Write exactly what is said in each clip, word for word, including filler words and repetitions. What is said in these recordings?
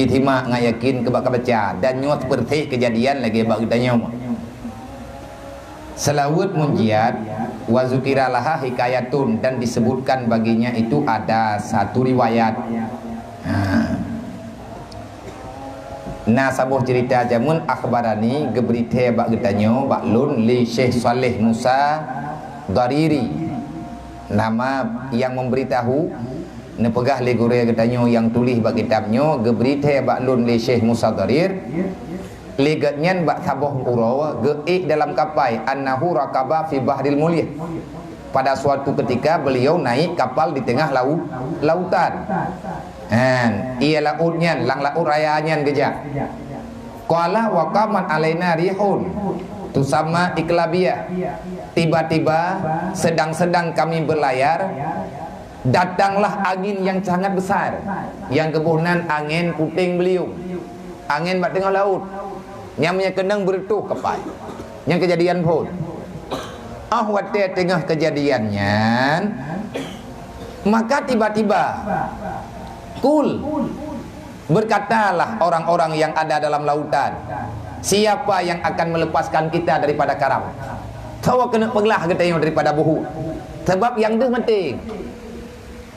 Itimak ngat yakin keu bak ka baca, dan nyoe seperti kejadian lagée bak geutanyoe. Seulaweuet munjiat, wa zukira laha hikayatun, dan disebutkan baginya itu ada satu riwayat. Ha. Na saboh cerita jameun akhbarani geubri thée bak geutanyoe bak lôn lé Syekh Saleh Musa Dariri. Nama yang memberitahu, neupeugah lé gurée geutanyoe nyang tuléh bak kitab nyoe, geubri thée bak lôn lé Syekh Musa Darir, lé geuhnyan bak saboh uroe geuék dalam kapai, annahu rakaba fi bahril mulyah. Pada suatu ketika beliau naik kapal di tengah lau-, lautan. Han, ié laôt nyan, lam laôt raya nyan geujak. Qala wa qamat alaina rihun tusamma iqlabiyah. Tiba-tiba, sedang-sedang kami berlayar, datanglah angin yang sangat besar. Nyang geuboh nan angén puténg beuliung. Angén bak teungoh laôt. Nyang meunyoe keunong beureutoh kapai. Nyang keujadian phon. Óh watée teungoh keujadian nyan, maka tiba-tiba, qul, berkatalah orang-orang yang ada dalam lautan, "Siapa yang akan melepaskan kita daripada karam?" Soe keuneuk peuglah geutanyoe daripada buhut? Sabab nyang deuh maté.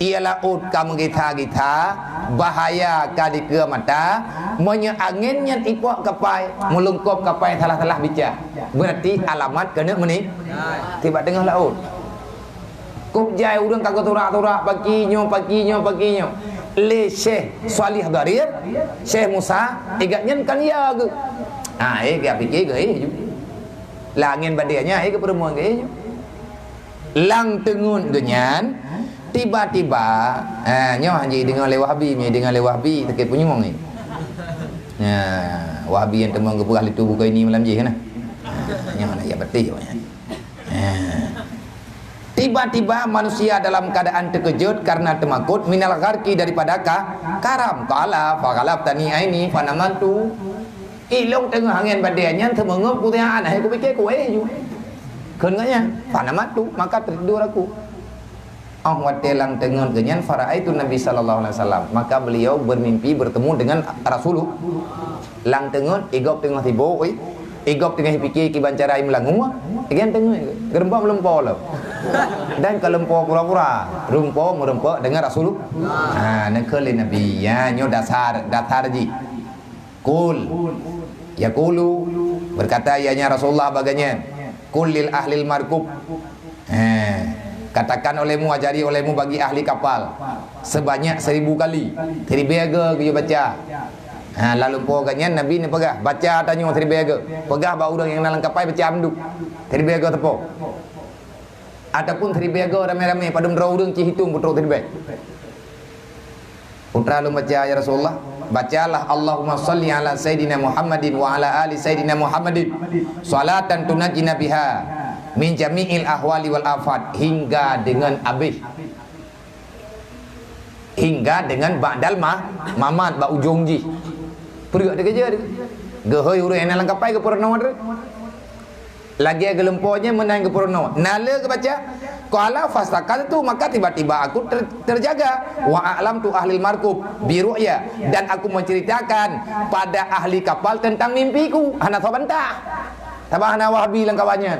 Ié laôt ka meugitha-githa, bahaya ka dikeue mata, meunyoe angén nyan ipok kapai, meulungkop kapai salah-salah bica, beurati alamat keuneuk meuni-, tiba teungoh laôt. Kok jai ureuëng ka geuturak-turak paki nyoe, paki nyoe, paki nyoe. Lé Syekh Salih Darir, Syekh Musa, igat nyan kan ya geuh. Ha, eh, geupiké geuh, eh, ju. Lah angén badée nyan, eh, geupeureumeun geuh, eh, ju. Lam teungeut geuh nyan, tiba-tiba, ha, nyoe hana jideungoe lé Wahabi, nyoe jideungoe lé Wahabi, sakét punyueng ni. Ha, Wahabi nyang teuma geupeugah lé tu buku ini malam jih kan? Ha, nyoe hana jak patéh awaknyan. Ha. Tiba-tiba manusia dalam keadaan terkejut karena temakut, minal gharqi, daripada ka-, karam. Qala, "Faghalabani aini, fanamattu." Ilong teungoh angén badée nyan seumeungeup kusiaan, hai kupiké kuéh ju. Kheun geuh nyan, "Fanamattu," maka tertidur aku. Óh watée lam teungeut geuh nyan, faraitu Nabi sallallahu alaihi wasallam, maka beliau bermimpi bertemu dengan Rasulullah. Lam teungeut, igob teungoh sibok, oi. Igob teungoh piké kiban cara imeulangue, igan teungeut, geureumpok meulumpo lom. Dan ka lumpo pura-pura, lumpo meureumpok dengan Rasulullah. Ha, neukheun lé Nabi, ya, nyoe dasar, dasar jih. Qul, yaqulu, berkata ianya Rasulullah bak geuhnyan, "Qul lil ahlil markub." Eh, katakan olehmu, ajari olehmu bagi ahli kapal sebanyak seribu kali. Siribée goe geuyue baca. Ha, lam lumpo geuhnyan Nabi neupeugah, "Baca tanyoe siribée goe." Peugah bak ureuëng nyang na lam kapai baca mandum. Siribée goe teupo. Ataupun siribée goe ramé-ramé, padum droe ureuëng cit hitung peutrok siribée. Putra lôn baca, ya Rasulullah. Bacalah, "Allahumma shalli ala Sayyidina Muhammadin wa ala ali Sayyidina Muhammadin, salatan tunajjina biha min jami'il ahwali wal afat," hingga dengan habis. Hingga dengan ba'dal ma-, mamat, bak ujong jih. Peureuek teukeujot. Geuhôi ureuëng nyang na lam kapai geupeurunoe treuk. Lagée geulumpo nyan meunan geupeurunoe. Na lé geubaca, qala fastaqaltu, maka tiba-tiba aku ter-, terjaga. Wa a'lamtu ahlil markub bi ru'ya, dan aku menceritakan pada ahli kapal tentang mimpiku. Hana soe bantah. Sabab hana Wahabi lam kawan nyan.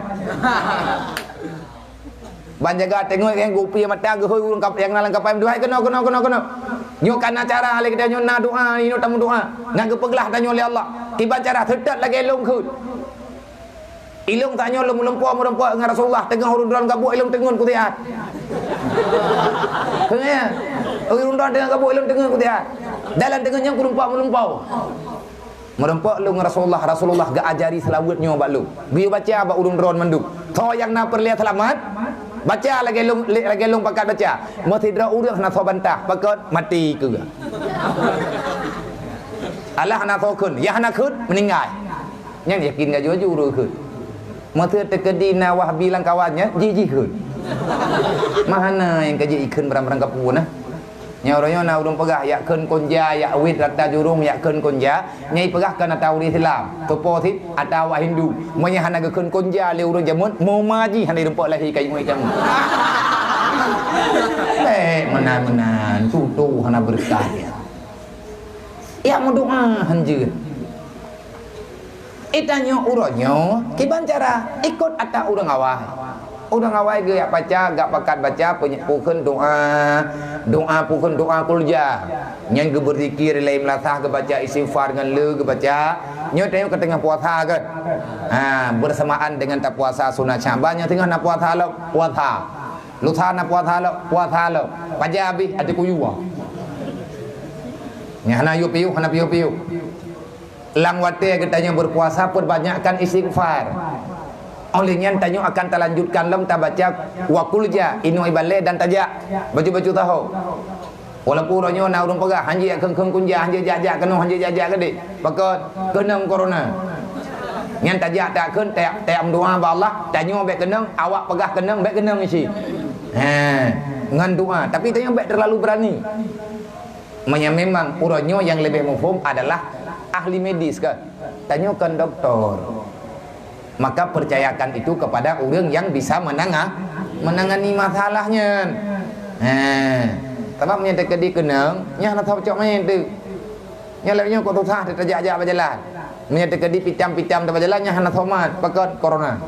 Ban jaga teungoh nyang geupi mata geuhôi ureuëng kap-, nyang na lam kapai meudoa, "Keunoe, keunoe, keunoe, keunoe." Nyoe ka na cara lé geutanyoe na doa, inoe tameudoa. Ngat geupeuglah tanyoe lé Allah. Kiban cara seutôt lagée lôn kheun. Ilong tanyoe lôn meulumpo meureumpok ngon Rasulullah, teungoh ureuëng droe gabuk ilong teungeut kusiat. Kheun ya, ureuëng droe teungoh gabuk ilong teungeut kusiat. Dalam teungeut nyan kureumpok meulumpo. Meureumpok lôn ngon Rasulullah, Rasulullah geuajari seulaweuet nyoe bak lôn. Geuyue baca bak ureuëng droe mandum. Soe nyang na peureulée seulamat, baca lagée lôn, lé-, lagée lôn pakat baca. Meusidroe ureuëng hana soe bantah, pakon maté keu geuh. Alah hana soe kheun, nyang hana kheun meuninggai. Nyan yakin gak jujur ureuëng kheun. Meuseu teukeudi na Wahabi lam kawan nyan, jih-jih kheun. Mahana nyang ka jikheun barang-barang kapue na. Nyoe uroe nyoe na ureuëng peugah, "Yak kheun konja, yak wét rata jurong, yak kheun konja." Nyang ipeugah kon ata ureuëng Islam, teupo cit ata awak Hindu. Meunyoe hana geukheun konja lé ureuëng jameun, muma jih hana irumpok lahé kayue kamoe. Bék meunan-meunan, tutoe hana beureukat. Yak meudoa hanjeuet. Itanyoe uroe nyoe kiban cara ikot ata ureuëng awai. Ureuëng awai geujak baca, gak pakat baca, peue kheun doa, doa peue kheun doa kulja. Nyan geubeuzikir lé meulasah, geubaca istighfar ngon le geubaca. Nyoe tanyoe ka teungoh puasa kan? Ha, bersamaan dengan tapuasa sunat Syaban, nyoe teungoh na puasa lom, puasa. Lusa na puasa lom, puasa lom. Pajan abéh ati kuyue. Nyan hana yue piôh, hana piôh-piôh. Lam watée geutanyoe berpuasa, peubanyakkan istighfar. Óh lheueh nyan tanyoe akan talanjutkan lom tabaca wa kulja, inoe ibalée dan tajak baju-baju taho. Walaupun uroe nyoe na ureuëng peugah, "Hanjeuet kheun-kheun kulja, hanjeuet jak-jak keunoe, hanjeuet jak-jak keudeh." Pakon? Keunong corona. Nyan tajak takheun, tajak, tajak meudoa bak Allah, tanyoe bék keunong, awak peugah keunong, bék keunong isi. Ha, ngon doa, tapi tanyoe bék terlalu berani. Meunyoe memang uroe nyoe nyang leubeh muphom adalah ahli medis kan? Tanyoe kon doktor. Maka percayakan itu kepada ureuëng yang bisa menanga-, menangani masalah nyan. Ha. Sabab meunyoe teukeudi keunong, nyan hana cocok manyét tu. Nyan lagée nyoe kok susah tajak-jak bak jalan. Meunyoe teukeudi pitam-pitam bak jalan, nyan hana somat, pakon corona.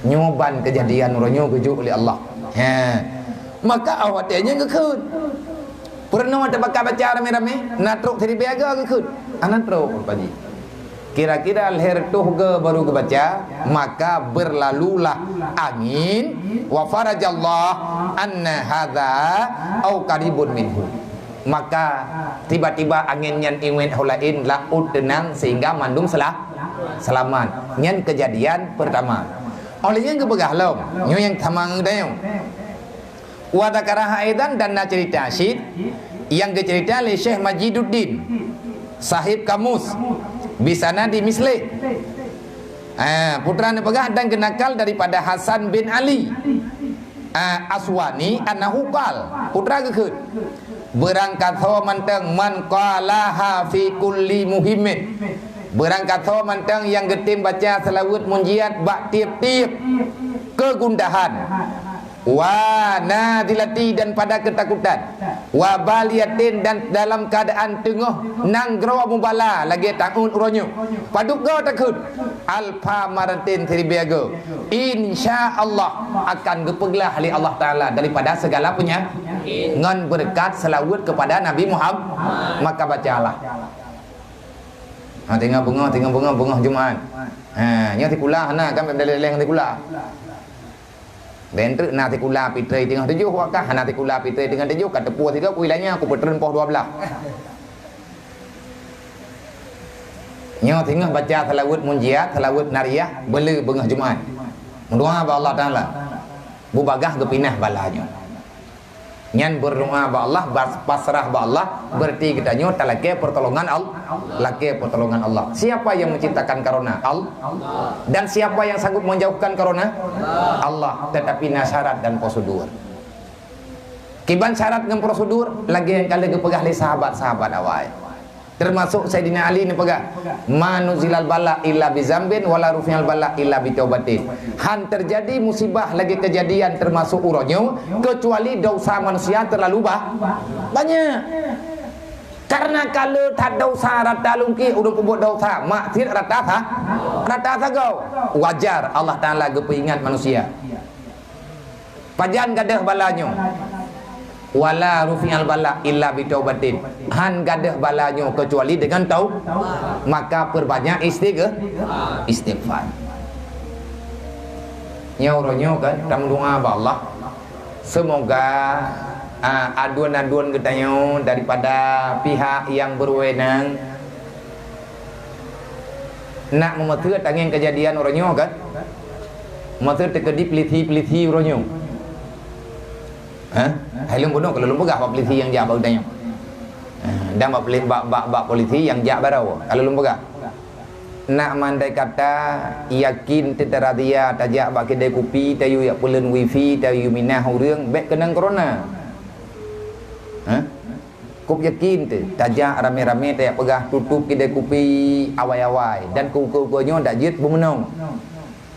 Nyoe ban kejadian uroe nyoe geujok lé Allah. Ha. Maka awak nyan geukheun. Peurunoe teubaca-baca ramé-ramé, na trok siribée agoe geukheun. Hana trok, Pak Haji. Kira-kira lhée reutôh goe baru geubaca, maka berlalulah angin, wa farajallah anna hadza au qaribun minhu. Maka tiba-tiba angin nyan iwet ho laén, laôt teunang sehingga mandum sela-, selamat. Nyan kejadian pertama. Óh lheueh nyan geupeugah lom, nyoe nyang tamang dayong. Wa dzakaraha aidan, dan na cerita cit nyang geucerita lé Syekh Majiduddin, sahib kamus, bisanadi mislih. Ah, putra neupeugah dan geunakal daripada Hasan bin Ali, ah, Aswani, annahu qal, putra geukheun, beurangkasoe mantong man qalaha fi kulli muhimmin. Beurangkasoe mantong nyang geutem baca seulaweuet munjiat bak tieb-tieb keugundahan. Wa nazilati, dan pada keutakutan. Wa baliyatin, dan dalam keadaan teungoh nanggroe mubala lagée taun uroe nyoe. Padub goe takheun? Alfa maratin, siribée goe. Insya Allah akan geupeuglah lé Allah Taala daripada segala penyakit ngon beureukat seulaweuet kepada Nabi Muhammad. Maka bacalah. Ha, teungoh beungoh, teungoh beungoh, beungoh Jumat. Ha, nyoe sikula hana kan, bèk daleng-daleng sikula. Bèk treuk na sikula pitrei teungoh tujoh, wak kah hana sikula pitrei teungoh tujoh, ka teupue sigoe kuilanya, kupeutreun poh dua blah. Nyoe singoh baca seulaweuet munjiat, seulaweuet nariyah, beuleu beungoh Jumat. Meudoa bak Allah Taala. Bubagaih geupinah bala nyoe. Nyan berdoa bak Allah, bas-, pasrah bak Allah, berarti geutanyoe talakée pertolongan Al-, lakée pertolongan Allah. Siapa yang menciptakan corona? Al-, dan siapa yang sanggup menjauhkan corona? Allah. Tetapi na syarat dan prosedur. Kiban syarat ngon prosedur, lagée nyang ka lheueh geupeugah lé sahabat-sahabat awai. Termasuk Saidina Ali neupeugah, "Ma nuzilal bala illa bizambin, wala rufi'al bala illa bitaubatin." Han teujadi musibah lagée keujadian termasuk uroe nyoe, keucuali desya manusia teulalu ba-, banyak. Karena ka le that desya rata lungkée, ureuëng peubuet desya, maksiet rata sa-, rata sagoe. Wajar Allah Taala geupeuingat manusia. Pajan gadôh bala nyoe? Wala rufi'al bala illa bitaubatin. Han gadôh bala nyoe keucuali deungon tau-, maka peurbanyak istigh-, istighfar. Nyoe uroe nyoe kan, tameudoa bak Allah. Semoga, ah, aduen-aduen geutanyoe daripada pihak yang berwenang nak meumeuteue tangieng keujadian uroe nyoe kan? Meuseu teukeudi polisi-polisi uroe nyoe. Hah? Hai lôn bunoe kalau lôn peugah bak polisi nyang jak bak geutanyoe. Ha, dan bak poli-, bak, bak, bak polisi nyang jak baroe kalau lôn peugah. Nak mandai kata yakin teuh tarazia, tajak bak keudai kupi, tayue jak peuleuen wifi, tayue minah ureuëng, bék keunong corona. Hah? Kôb yakin teuh, tajak ramé-ramé tajak peugah tutup keudai kupi awai-awai dan keu-, keu-, keu nyoe dak jeuet beumeunong.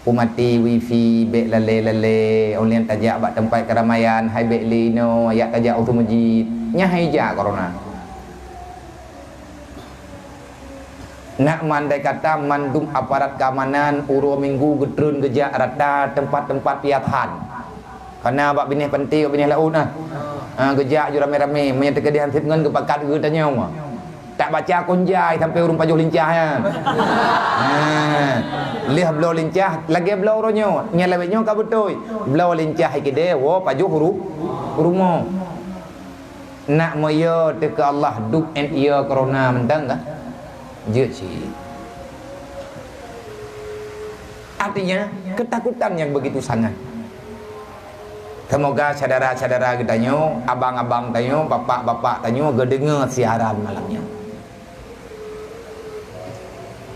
Peumati wifi, bék lalée-lalée, óh lheueh tajak bak teumpat keuramaian, hai bék lé inoe, jak tajak u meuseujid. Nyan hai jak corona. Nak mandai kata mandum aparat keamanan uroe Minggu geutreun geujak rata teumpat-teumpat piasan. Kana bak binéh panté, bak binéh laôt nah. Ha, geujak ju ramé-ramé, meunyoe teukeudeh han sép ngon geupakat geutanyoe. Tak baca kon jai sampai ureuëng pajoh lincah nyan. Ha. Lheueh bloe lincah, lagée bloe uroe nyoe. Nyang lawét nyoe ka beutôi. Bloe lincah ikidée, woe pajoh ru-, rumoh. Nak meuyue teuka Allah duek ét yue corona mantong kan? Jeuet cit. Artinya, ketakutan yang begitu sangat. Semoga syedara-syedara geutanyoe, abang-abang tanyoe, bapak-bapak tanyoe geudeungoe siaran malam nyoe.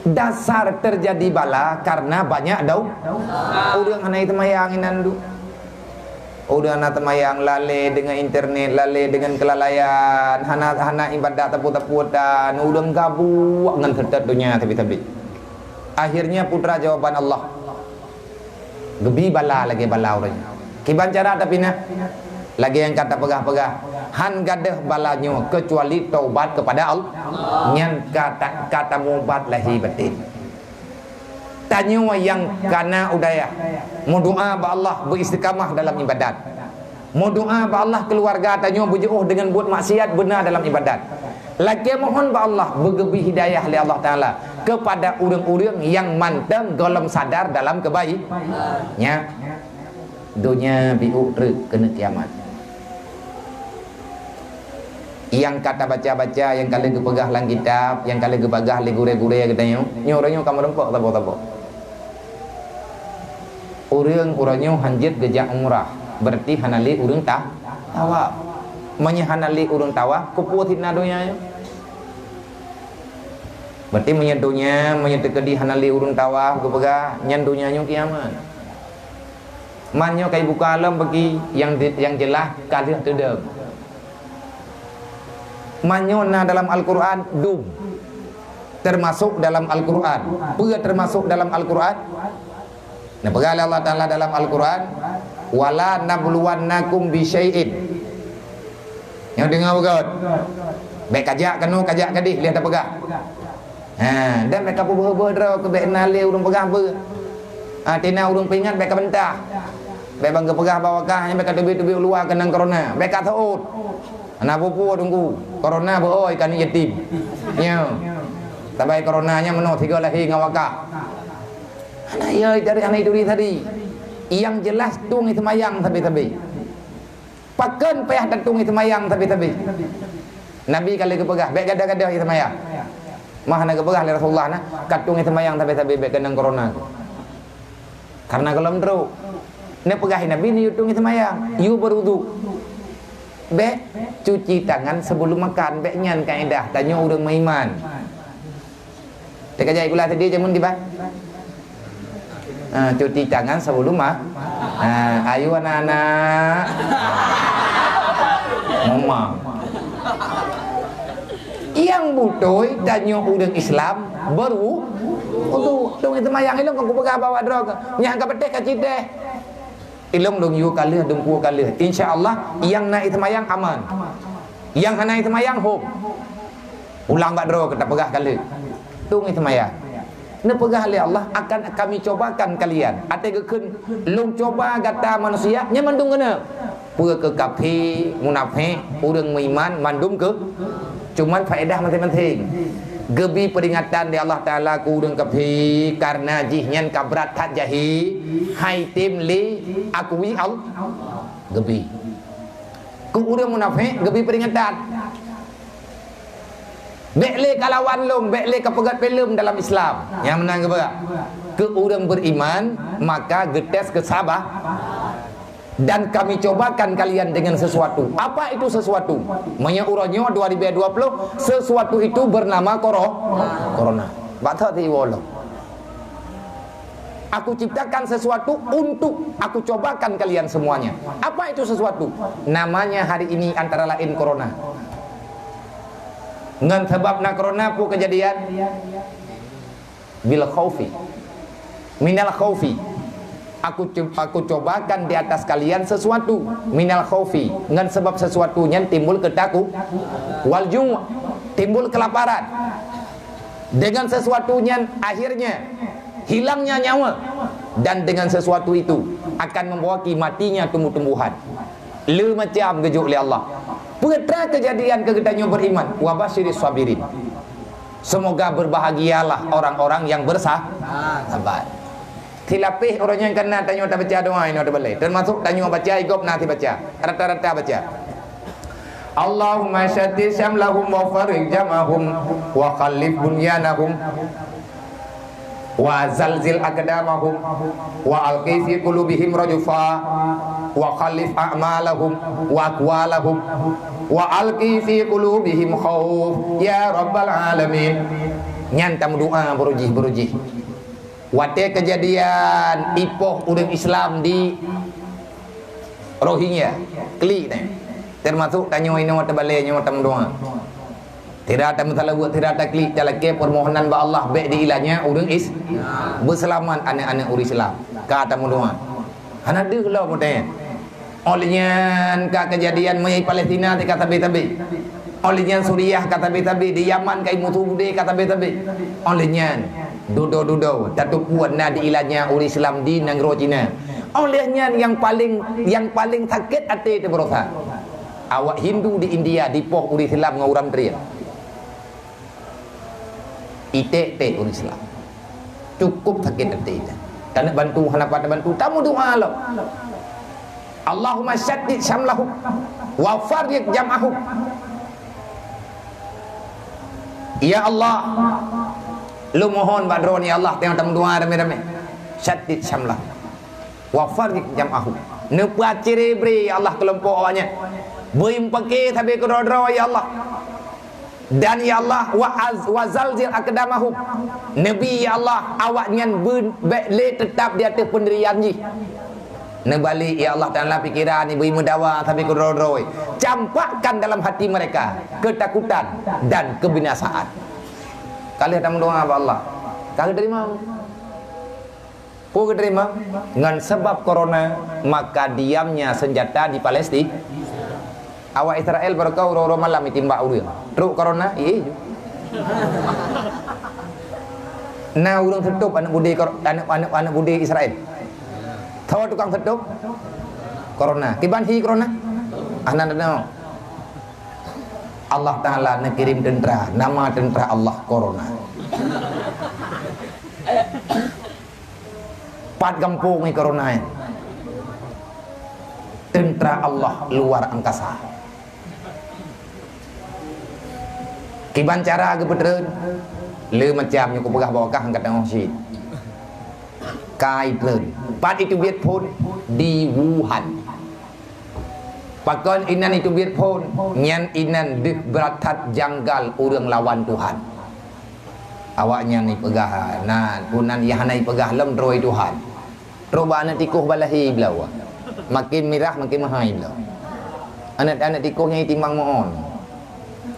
Dasar terjadi bala karena banyak dau-, ureuëng hana teumayang inan duek. Ureuëng hana teumayang, lalée deungon internet, lalée deungon keulalaian, hana, hana ibadat teupeu-teupeu tan, ureuëng gabuek ngon seutôt donya sabe-sabe. Akhirnya peue jawaban Allah. Geubi bala lagée bala ureuëng nyan. Kiban cara tapi na, lagée nyang ka tapeugah-peugah, han gadôh bala nyoe keucuali taubat keupada Allah. Nyan ka ta-, ka tamubat lahé batin. Tanyoe nyang kana u dayah, meudoá bak Allah beuistiqamah dalam ibadat. Meudoá bak Allah keuluwarga tanyoe beujiôh deungon buet maksiat, beuna dalam ibadat. Lakée mohon bak Allah beugeubri hidayah lé Allah Taala keupada ureuëng-ureuëng nyang mantong gohlom sadar dalam keubai-, nya, donya biôk treuk keuneuk kiamat. Nyang ka tabaca-baca, nyang ka lheueh geupeugah lam kitab, nyang ka lheueh geupeugah lé gurée-gurée geutanyoe, nyoe uroe nyoe ka meureumpok saboh-saboh. Ureuëng uroe nyoe hanjeuet geujak umrah, berarti hana lé ureuëng ta-, tawaf. Meunyoe hana lé ureuëng tawaf, keupeue fitnah donya nyoe? Berarti meunyoe donya, meunyoe teukeudi hana lé ureuëng tawaf geupeugah, nyan donya nyoe kiamat. Man nyoe ka ibuka lom bagi nyang di-, nyang jeulaih ka lheueh teudong. Man nyoe na dalam Al-Qur'an dum. Termasuk dalam Al-Qur'an. Peue termasuk dalam Al-Qur'an? Neupeugah lé Allah Taala dalam Al-Qur'an, "Wala nabluwannakum bisyai'in." Nyoe deungoe beugôt. Bék kajak keunoe, kajak keudeh, lheueh tapeugah. Ha, dan bék kapeubeuhe-beuhe droe keu bék na lé ureuëng peugah beuh. Ha, tina ureuëng peuingat bék kabantah. Bék ban geupeugah bak wakah nyan bék kateubiet-teubiet u luwa keunong corona. Bék kaseuôt. Hana peue-peue teungku. Corona beuoi kani yatim. Nyo. Sabai corona nyan meunoe sigoe lahé ngon wakah. Hana iya dari hana ituri tadi. Yang jelas tueng seumayang sabe-sabe. Pakon payah tatueng seumayang sabe-sabe? Nabi ka lheueh geupeugah, bék gadôh-gadôh seumayang. Mah na geupeugah lé Rasulullah na, ka tueng seumayang sabe-sabe bék keunong corona. Karena gohlom trok. Neupeugah Nabi, neuyue tueng seumayang, yue beuruduk. Bék cuci tangan sebelum makan, bék nyan kaedah tanyoe ureuëng meuiman. Teuka jai gula tadi jamun tiba. Ah, cuci tangan sebelum ma-, ah, ayo anak-anak. Mama. Yang beutôi tanyoe ureuëng Islam baru untuk dong itu mayang ilong kau peugah bawa droe. Nyang ka peuteh ka citeh. Ilong dong yue ka lheueh, dong pue ka lheueh. Insya Allah, yang na itu mayang aman. Yang hana itu mayang hom. Ulang bak droe keu tapeugah ka lheueh. Tueng seumayang. Neupeugah lé Allah, "Akan Kami cobakan kalian." Até geukheun, "Lôn coba gata manusia," nyan mandum keuneuk. Peue keu kafé, munafék, ureuëng meuiman, mandum keu. Cuman faedah maséng-maséng. Geubi peuringatan lé Allah Taala keu ureuëng kafé, kareuna jih nyan ka brat that jahé, hai tem lé akui Allah. Geubi. Keu ureuëng munafék geubi peuringatan. Bék lé kalawan lôn, bék lé kapeugét filem dalam Islam. Nyang meunan geupeugah. Keu ureuëng beriman, maka geutes keu sabar. Dan Kami cobakan kalian dengan sesuatu. Apa itu sesuatu? Meunyoe uroe nyoe dua ribu dua puluh, sesuatu itu bernama koro-, corona. Bak that ti iwoe lom. Aku ciptakan sesuatu untuk Aku cobakan kalian semuanya. Apa itu sesuatu? Namanya hari ini antara lain corona. Ngon sabab na corona peue keujadian? Bil khaufi. Minal khaufi. Aku cu-, Aku cobakan di atas kalian sesuatu. Minal khaufi. Ngon sabab sesuatu nyan timbul keutaku-, wal ju', timbul keulaparan. Dengan sesuatu nyan, akhirnya hilangnya nyawa, dan dengan sesuatu itu akan membawa ki matinya tumbuh-tumbuhan. Le macam geujok lé Allah. Peue teuma keujadian keu geutanyoe beriman, wa basyiris sabirin. Semoga berbahagialah orang-orang yang bersa-, sabar. Silapeh uroe nyan ka na tanyoe tabaca doa inoe tabalai. Termasuk tanyoe baca, i gob na sibaca. Rata-rata baca. Allahumma syattit syamlahum wa farriq jam'ahum wa khallif bunyanahum wa zalzil aqdamahum wa alqi fi qulubihim rajfa wa khallif a'malahum wa aqwalahum wa alqi fi qulubihim khauf ya rabbal alamin. Nyan tameudoa beurujih-beurujih. Watée keujadian ipoh ureuëng Islam di Rohingya, klik nyan. Termasuk tanyoe inoe tabalai nyoe tameudoa. Sira tameusalaweuet, sira taklik, talakée peumohonan bak Allah bék diilanya ureuëng Is-, beuseulamat aneuëk-aneuëk ureuëng Islam. Ka tameudoa. Hana deuh lom watée nyan. Óh lheueh nyan ka keujadian meué Palestina ka sabe-sabe. Óh lheueh nyan Suriah ka sabe-sabe, di Yaman ka musoh beudé ka sabe-sabe. Óh lheueh nyan dudoe-dudoe tateupeue na diilanya ureuëng Islam di nanggroe Cina. Óh lheueh nyan nyang paleng, nyang paleng sakét até teuh barosa. Awak Hindu di India dipoh ureuëng Islam ngon ureuëng Trian. Iték-iték ureuëng Islam. Cukup sakét até. Taneuk bantu, hana pat tabantu, tameudoa lom. Allahumma syaddid syamlahum wa farriq jam'ahum. Ya Allah, lôn mohon bak Droeneuh ya Allah, teuma tameudoa ramé-ramé. Syaddid syamlahum wa farriq jam'ahum. Neupeuciré bré ya Allah keulompok awaknyan. Beuimpake sabe keudroe-droe ya Allah. Dan ya Allah, wa az-, wa zalzil aqdamahum. Neubi ya Allah, awaknyan beu-, bék lé teutap di ateueh peundirian jih. Neubalek ya Allah Taala pikeran, bri meudawa sabe keudroe-droe. Campakkan dalam hati mereka ketakutan dan kebinasaan. Ka lheueh tameudoa bak Allah. Ka geuteurima. Peue geuteurima? Ngon sabab corona, maka diamnya senjata di Palestina. Awak Israel baroe ka uroe-uroe malam itimbak ureuëng. Trok corona, ié ju. Na ureuëng seutôb aneuëk budé kor-, aneuëk, aneuëk, aneuëk budé Israel. Tho tukang seutôb corona. Kiban hi corona? Ah, na, na, na. Allah Taala neukirém teuntra, nama teuntra Allah corona. Pat gampông ngon corona nyan? Teuntra Allah luar angkasa. Kiban cara geupeutreun? Le macam nyoe kupeugah bak kah angkat tangoh cit. Ka itreun. Pat iteubiet phon? Di Wuhan. Pakon inan iteubiet phon? Nyan inan deuh brat that janggal ureuëng lawan Tuhan. Awaknyan ipeugah, na, peue nan nyang hana ipeugah lom droe Tuhan. Trok bak aneuëk tikôh balahi bloe. Makin mirah, makin meuhai bloe. Aneuëk, aneuëk tikôh nyan itimang meu'ôn.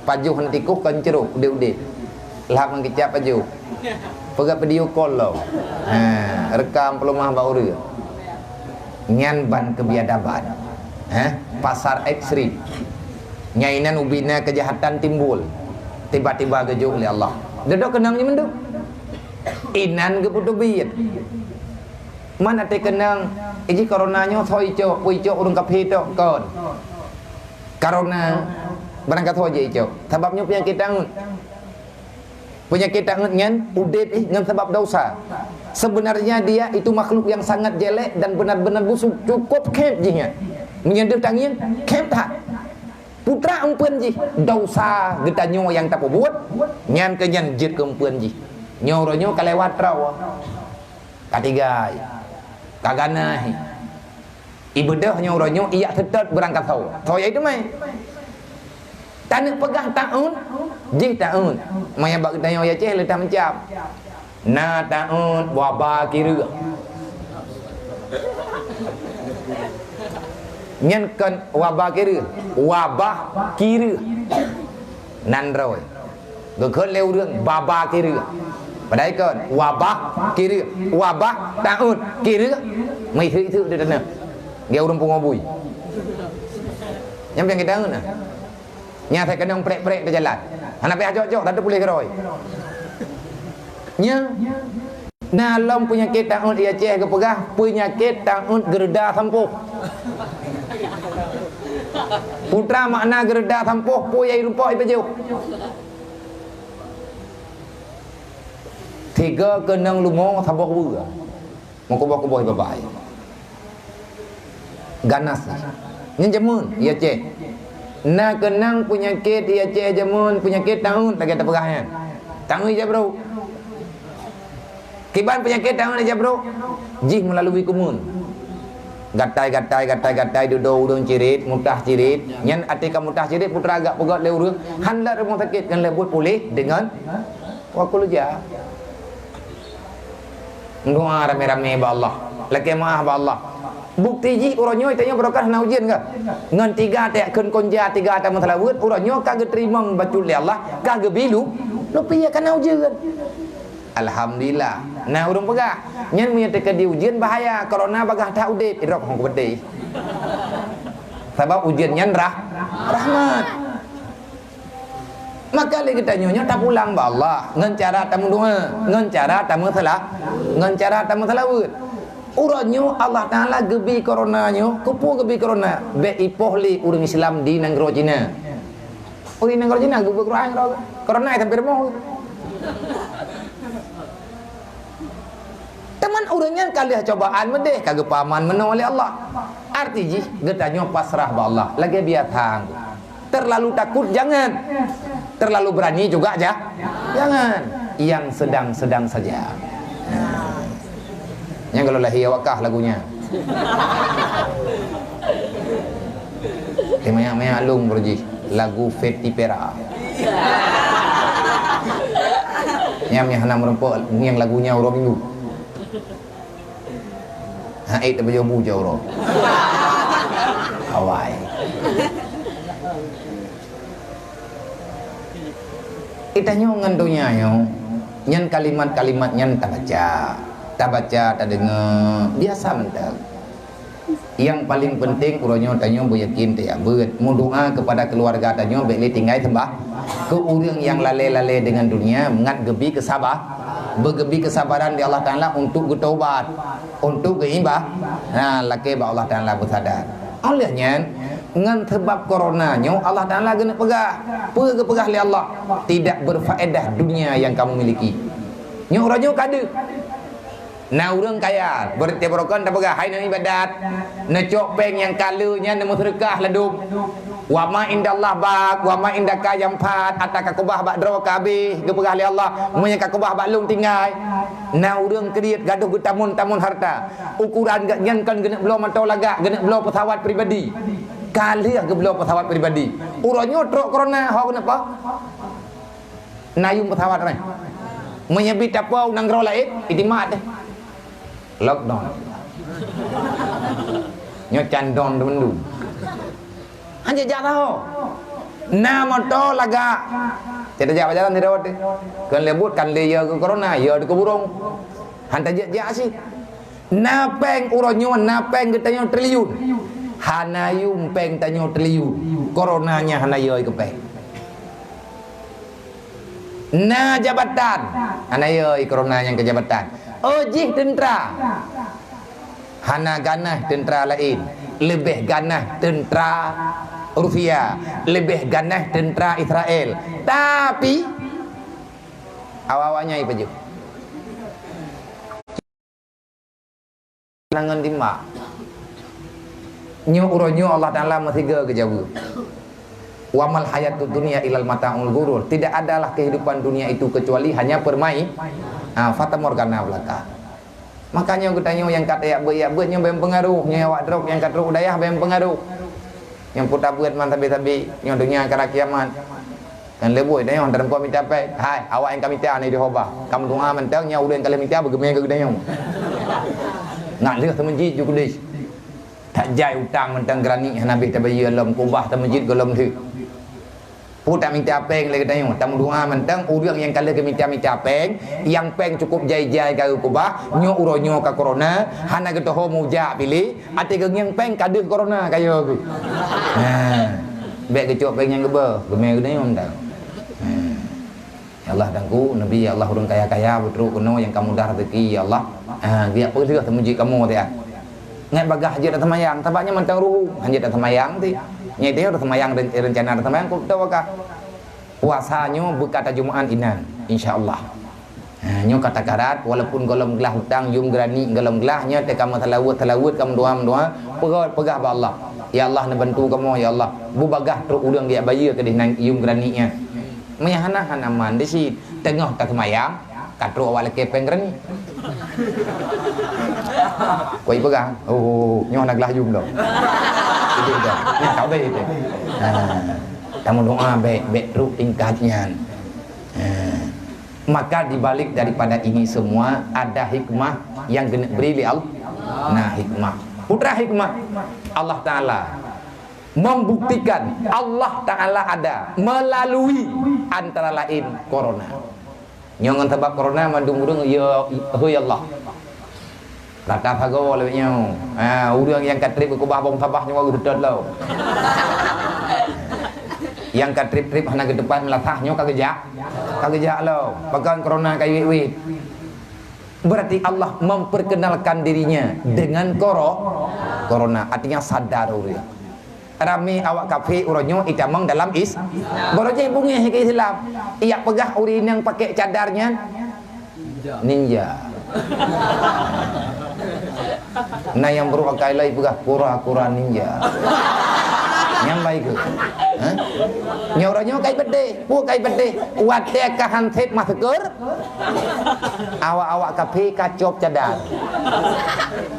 Pajoh aneuëk tikôh kon crok udeb-udeb. Lhab ngon kicap pajoh. Peugah video call lom. Ha, rekam peuleumah bak ureuëng. Nyan ban keubiadaban. Ha, pasar ekstrim. Nyan inan ubena keujahatan timbul. Tiba-tiba geujok lé Allah. Dudoe keunong nyan mandum. Inan geupeuteubiet. Man até keunong, iji corona nyoe soe icok, peue icok ureuëng kafé tok kon. Corona barangkasoe jih icok. Sabab nyoe peunyakét aneuëk. Peunyakét aneuëk nyan udeb jih ngon sabab dosa. Sebenarnya dia itu makhluk yang sangat jelek dan benar-benar busuk, cukup khém jih nyan. Meunyoe deuh tangieng, khém that. Putra eumpeuen jih, dosa geutanyoe nyang tapeubuet, nyan keuh nyan jeuet keu eumpeuen jih. Nyoe uroe nyoe ka lewat droe. Ka tigai. Ka ganas. Ibeudôh nyoe uroe nyoe ijak seutôt beurangkasoe. Soe ijak teumé? Taneuk peugah taun, jih taun. Maya bak geutanyoe Aceh le that meucam. Na taun waba kireueh. Nyan kon waba kireueh, wabah kireueh. Nan droe. Geukheun lé ureuëng baba kireueh. Padahai kon wabah kireueh, wabah taun kireueh. Meuiseuk-iseuk di tanoh. Geu ureuëng pungo bui. Nyan pian kita ngeuna. Nyan sai keunong prek-prek di jalan. Hana payah jok-jok, dah puléh keudroe. Nyan, na lom peunyakét taun di Aceh geupeugah, peunyakét taun geureuda sampoh. Peue makna geureuda sampoh, peue nyang rumpok ipajoh. Tiga keunong lumo saboh beue. Meukuboh-kuboh ibabai. Ganas. Nyan jameun, di Aceh. Na keunong peunyakét di Aceh jameun, peunyakét taun lagée tapeugah nyan. Taun ija brok. Kiban peunyakét taun ija brok? Jih meulalui kumeun. Gatai-gatai, gatai-gatai, dudoe ureuëng cirit, mutah cirit. Nyan até ka mutah cirit, putra agak peugét lé ureuëng. Han lat rumoh sakét, ngon lheueh buet puléh deungon wakul ja. Meudoá ramé-ramé bak Allah. Lakée meuáh bak Allah. Bukti jih uroe nyoe tanyoe barokah na ujeuen ka. Ngon tiga teuk kheun konja tiga tameuseulaweuet, uroe nyoe ka geuteurimong bacut lé Allah, ka geubi lu, lupi ka na ujeuen. Alhamdulillah. Na ureuëng peugah, nyan meunyoe teuka di ujeuen bahaya, korona bagah that udeb, idrop hong keubedé. Sabab ujeuen nyan rah-, rahmat. Maka lé geutanyoe nyoe tapulang bak Allah ngon cara tameudoá, ngon cara tameusela-, ngon cara tameuseulaweuet. Uroe nyoe Allah Taala geubi korona nyoe, keupeue geubi korona? Bék ipoh lé ureuëng Islam di nanggroe Cina. Ureuëng nanggroe Cina geubi korona, korona sampai rumoh. Teuma ureuëng nyan ka lheueh cobaan meudeh, ka geupeuaman meunoe lé Allah. Arti jih geutanyoe pasrah bak Allah, lagée biasa. Terlalu takut jangan. Terlalu berani juga ja-, jangan. Yang sedang-sedang saja. Nah. Nyang kalau lahé awak kah lagunya. Di maya-maya alung berjih lagu Fetty Pera. Nyam nyang hana meureumpok ngieng lagunya uroe Minggu. Hai, tabajoe bu jawro. Awai. Geutanyoe ngon donya nyoe, nyan kalimat-kalimat nyan tabaca. Tabaca, tadeungoe, biasa mantong. Yang paling penting uroe nyoe tanyoe beuyakin tajak beuet. Meudoá kepada keluarga tanyoe bék lé tinggai seumbah. Keu ureuëng nyang lalée-lalée deungon donya, mangat geubi keusaba-, beugeubi keusabaran di Allah Taala untuk geutobat. Untuk geuiba-, nah, lakée bak Allah Taala beusadar. Óh lheueh nyan, ngon sabab korona nyoe Allah Taala geuneuk peugah. Peue geupeugah lé Allah? Tidak berfaedah dunia yang kamu miliki. Nyoe uroe nyoe ka deuh. Na ureuëng kaya, beureuti beurokon tapeugah, hai nan ibadat, neucok péng nyang ka le nyan neumeuseudeukah ladôm. Wa ma indallah baq, wa ma indaka yanfad, ata ka keubah bak droe ka habéh, geupeugah lé Allah, meunyoe ka keubah bak lôn tinggai. Na ureuëng kriet gadôh geutamon-tamon harta, ukuran geuh nyan kon geuneuk bloe moto lagak, geuneuk bloe peusawat pribadi. Ka lheueh geubloe peusawat pribadi. Uroe nyoe trok korona, ho geuneuk po? Na yuem peusawat nyan. Meunyoe bit tapo u nanggroe laén, itimat deh. Lockdown. Nyoe candon teumendum. Hana jak saho. Na moto lagak. Cit jak bak jalan sidroe teuh. Kon lé buet kan lé ya keu korona, ya di keu burong. Han tajak-jak sit. Na péng uroe nyoe, na péng geutanyoe triliun. Hana yuem péng tanyoe triliun. Korona nyan hana yoi keu péng. Na jabatan, hana yoi korona nyang keu jabatan. Oh jih teuntra. Hana ganas teuntra laén, leubeh ganas teuntra Rusia, leubeh ganas teuntra Israel. Tapi awak-awaknyan ipajoh. Langan timbak. Nyoe uroe nyoe Allah Taala meusiga geujaweub. Wa mal hayatud dunya illal mata'ul ghurur. Tidak adalah kehidupan dunia itu kecuali hanya permai-, ha, fatamorgana belaka. Makanya geutanyoe nyang ka tajak beuet-jak beuet nyoe bèk pengaruh, nyoe awak trok nyang ka trok u dayah bèk pengaruh. Nyang puta beuet man sabe-sabe, nyoe donya kara kiamat. Kan lé buet nyoe, teurimong mita péng. Hai, awak nyang ka mita ni di hoba. Ka meudoa mantong, nyoe ureueng ka lheueh mita beugeumé keu geutanyoe. Ngat lheueh seumeujid ju keudeh. Tajak utang mantong geurani hana bèh tabayeue lom, kubah seumeujid gohlom lheueh. Peue tamita péng lé geutanyoe, tameudoa mantong ureueng nyang ka lheueh geumita-mita péng, nyang péng cukup jai-jai ka geukubah, nyoe uroe nyoe ka korona, hana geutoho meujak piléh, até geungieng péng ka deuh korona kayô geuh. Ha. Bèk geucok péng nyang geuba, geumé geutanyoe mantong. Ha. Allah Teungku, neubi ya Allah ureuëng kaya-kaya beutrok keunoe nyang ka mudah rezeki ya Allah. Ha, geujak peuleueh teumuji kamoe teuh. Ngat bagaih jeuet taseumayang, sabab nyan mantong ruhu, han jeuet taseumayang teuh. Nyan teuh taseumayang ren-, rencana taseumayang kok teuh bagaih. Puasa nyoe beuka tajumaat inan, insya Allah. Ha, nyoe ka takarat, walaupun gohlom glah utang, yum geurani gohlom glah, nyoe teuka meusalaweuet-salaweuet, ka meudoa-meudoa, peugah, peugah bak Allah, "Ya Allah, neubantu kamoe, ya Allah, beubagaih trok ureuëng geujak bayeue keudeh nan yum geurani nyan." Meunyo hana, hana aman di sit, teungoh taseumayang, ka trok awak lakée péng geurani. Koi peugah, "Oh, nyoe na glah yum dah." Itu dah. Nyoe tak baik itu. Ha. Kamu doa baik, baik trok tingkat nyan. Ha. Maka di balik daripada ini semua ada hikmah yang kena beri oleh Allah. Nah, hikmah. Putra hikmah, Allah Ta'ala membuktikan Allah Ta'ala ada melalui antara lain corona. Nyoe ngon sabab corona mandum ureuëng ya, hei Allah. Rata sagoe lawét nyoe. Ha, ureuëng nyang ka treb keubah bong sabah nyoe geuseutôt lom. Nyang ka treb-treb hana geuteupah meulasah nyoe ka geujak. Ka geujak lom. Pakon corona ka wét-wét. Berarti Allah memperkenalkan dirinya dengan koro-, corona. Artinya sadar ureuëng. Ramé awak kafé uroe nyoe itamong dalam is-, baroe jih bungéh ke Islam. Ijak peugah ureuëng nyang pakai cadar nyan ninja. Na nyang brok akai lom ipeugah kura-kura ninja. Nyang baik ke? Ha? Nyoe uroe nyoe kai pedeh, peue kai pedeh. Watée ka han sép masker, awak-awak kafé ka cop cadar.